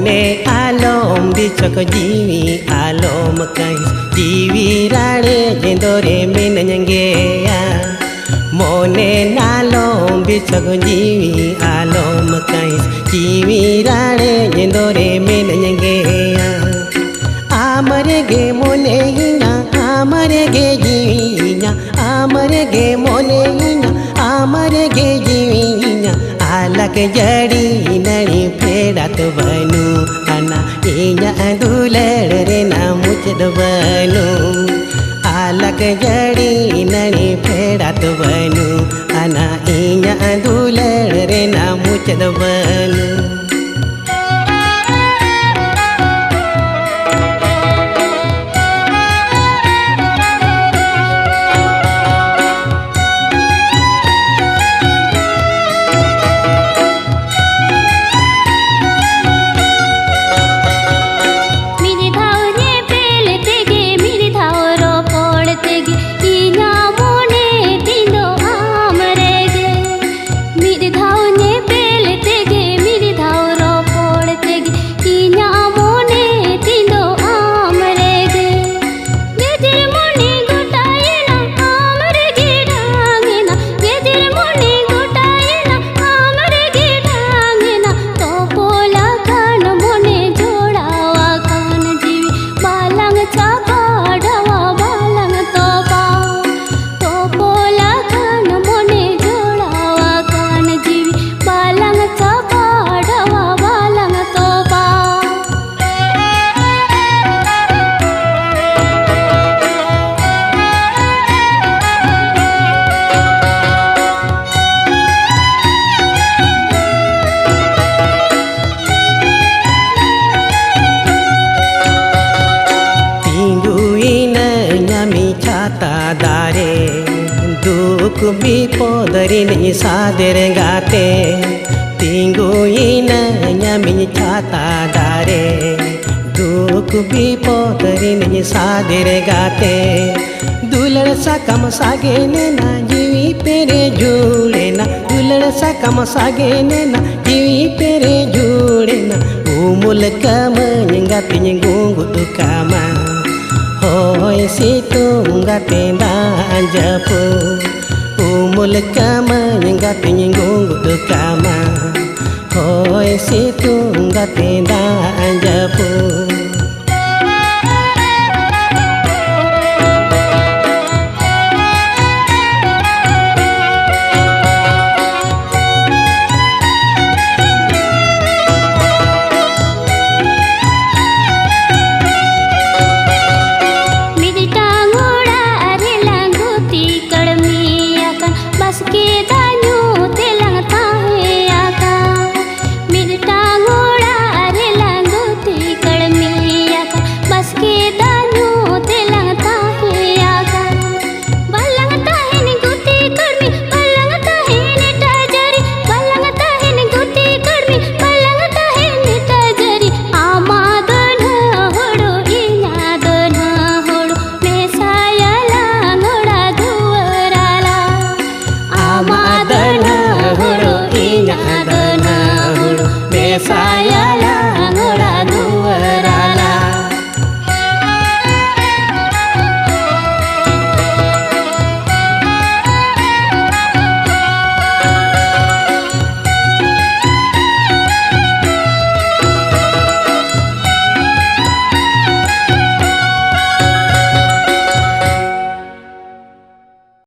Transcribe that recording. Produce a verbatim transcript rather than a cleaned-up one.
ᱢᱚᱱᱮ ᱟᱞᱚᱢ ᱵᱤᱪᱷᱚᱠ, ᱡᱤᱣᱤ ᱟᱞᱚᱢ ᱠᱟᱹᱦᱤᱥ, ᱡᱤᱣᱤ ᱨᱟᱲᱮᱡ ᱫᱚᱨᱮ ᱢᱤᱱᱟᱹᱧ ᱜᱮᱭᱟ᱾ ᱢᱚᱱᱮ ᱟᱞᱚᱢ ᱵᱤᱪᱷᱚᱠ, ᱡᱤᱣᱤ ᱟᱞᱚᱢ ᱠᱟᱹᱦᱤᱥ, ᱡᱤᱣᱤ ᱨᱟᱲᱮᱡ ᱫᱚᱨᱮ ᱢᱤᱱᱟᱹᱧ ᱜᱮᱭᱟ᱾ ᱟᱢ ᱨᱮᱜᱮ ᱢᱚᱱᱮᱭᱤᱧᱟ, ᱟᱢ ᱨᱮᱜᱮ ᱡᱤᱣᱤᱭᱤᱧᱟ, ᱟᱢ ᱨᱮᱜᱮ ᱢᱚᱱᱮᱭᱤᱧᱟ, ᱟᱢ ᱨᱮᱜᱮ ᱡᱤᱣᱤᱭᱤᱧᱟ᱾ ᱟᱞᱟᱠ ᱡᱟᱹᱲᱤ ᱱᱟᱹᱲᱤ ᱯᱷᱮᱰᱟᱛ ᱵᱟᱹᱱᱩᱜ ᱟᱱᱟ, ᱤᱧᱟᱹᱜ ᱫᱩᱞᱟᱹᱲ ᱨᱮᱱᱟᱜ ᱢᱩᱪᱟᱹᱫ ᱵᱟᱹᱱᱩᱜ᱾ ᱟᱞᱟᱠ ᱡᱟᱹᱲᱤ ᱱᱟᱹᱲᱤ ᱯᱷᱮᱰᱟᱛ ᱵᱟᱹᱱᱩᱜ ᱟᱱᱟ, ᱤᱧᱟᱹᱜ ᱫᱩᱞᱟᱹᱲ ᱨᱮᱱᱟᱜ ᱢᱩᱪᱟᱹᱫ ᱵᱟᱹᱱᱩᱜ᱾ ᱢᱤᱫ ᱫᱷᱟᱣ ᱧᱮᱯᱮᱞ ᱛᱮᱜᱮ, ᱢᱤᱫ ᱫᱷᱟᱣ ᱨᱚᱯᱚᱲ ᱛᱮᱜᱮ, ᱤᱧᱟᱹᱜ ᱢᱚᱱᱮ ᱛᱤᱧ ᱫᱚ ᱟᱢ ᱨᱮᱜᱮ᱾ ᱢᱤᱫ ᱫᱷᱟᱣ ᱧᱮᱯᱮᱞ ᱛᱮᱜᱮ, ᱢᱤᱫ ᱫᱷᱟᱣ ᱨᱚᱯᱚᱲ ᱛᱮᱜᱮ, ᱤᱧᱟᱹᱜ ᱢᱚᱱᱮ ᱛᱤᱧ ᱫᱚ ᱟᱢ ᱨᱮᱜᱮ᱾ ᱜᱮᱡᱮᱨ ᱢᱚᱱᱮ ᱜᱚᱴᱟᱭᱮᱱᱟ, ᱟᱢ ᱨᱮᱜᱮ ᱰᱟᱝ ᱮᱱᱟ᱾ ᱜᱮᱡᱮᱨ ᱢᱚᱱᱮ ᱜᱚᱴᱟᱭᱮᱱᱟ, ᱟᱢ ᱨᱮᱜᱮ ᱰᱟᱝ ᱮᱱᱟ᱾ ᱛᱚᱯᱚᱞ ᱟᱠᱟᱱ ᱢᱚᱱᱮ, ᱡᱚᱲᱟᱣ ᱟᱠᱟᱱ ᱡᱤᱣᱤ, ᱵᱟᱞᱟᱝ ᱪᱟᱯᱟᱰᱟᱣᱟ, ᱵᱟᱞᱟᱝ ᱛᱚᱯᱟ᱾ ᱛᱚᱯᱚᱞ ᱟᱠᱟᱱ ᱢᱚᱱᱮ, ᱡᱚᱲᱟᱣ ᱟᱠᱟᱱ ᱡᱤᱣᱤ, ᱵᱟᱞᱟᱝ ᱪᱟᱯᱟᱰᱟᱣᱟ, ᱵᱟᱞᱟᱝ ᱛᱚᱯᱟ᱾ ᱛᱤᱸᱜᱩᱭᱮᱱᱟᱹᱧ ᱟᱢᱤᱡ ᱪᱷᱟᱛᱟ ᱫᱟᱨᱮ, ᱫᱩᱠ ᱵᱤᱯᱚᱫ ᱨᱤᱱᱤᱡ ᱥᱟᱫᱮᱨ ᱜᱟᱛᱮ᱾ ᱛᱤᱸᱜᱩᱭᱮᱱᱟᱹᱧ ᱟᱢᱤᱡ ᱪᱷᱟᱛᱟ ᱫᱟᱨᱮ, ᱫᱩᱠ ᱵᱤᱯᱚᱫ ᱨᱤᱱᱤᱡ ᱥᱟᱫᱮᱨ ᱜᱟᱛᱮ᱾ ᱫᱩᱞᱟᱹᱲ ᱥᱟᱠᱟᱢ ᱥᱟᱜᱮᱱ ᱮᱱᱟ, ᱡᱤᱣᱤ ᱯᱮᱨᱮᱡ ᱡᱩᱲᱮᱱᱟ᱾ ᱫᱩᱞᱟᱹᱲ ᱥᱟᱠᱟᱢ ᱥᱟᱜᱮᱱ ᱮᱱᱟ, ᱡᱤᱣᱤ ᱯᱮᱨᱮᱡ ᱡᱩᱲᱮᱱᱟ᱾ ᱩᱢᱩᱞ ᱩᱢᱩᱞ ᱠᱟᱹᱢᱟᱹᱧ ᱜᱟᱛᱮᱧ ᱜᱩᱸᱜᱩᱫ ᱠᱟᱢᱟ, ᱦᱚᱭ ᱥᱤᱛᱩᱝ ᱜᱟᱛᱮ ᱫᱟᱜ ᱡᱟᱹᱯᱩᱫ᱾ ᱩᱢᱩᱞ ᱠᱟᱹᱢᱟᱹᱧ ᱜᱟᱛᱮᱧ ᱜᱩᱸᱜᱩᱫ ᱠᱟᱢᱟ, ᱦᱚᱭ ᱥᱤᱛᱩᱝ ᱜᱟᱛᱮ ᱫᱟᱜ ᱡᱟᱹᱯᱩᱫ᱾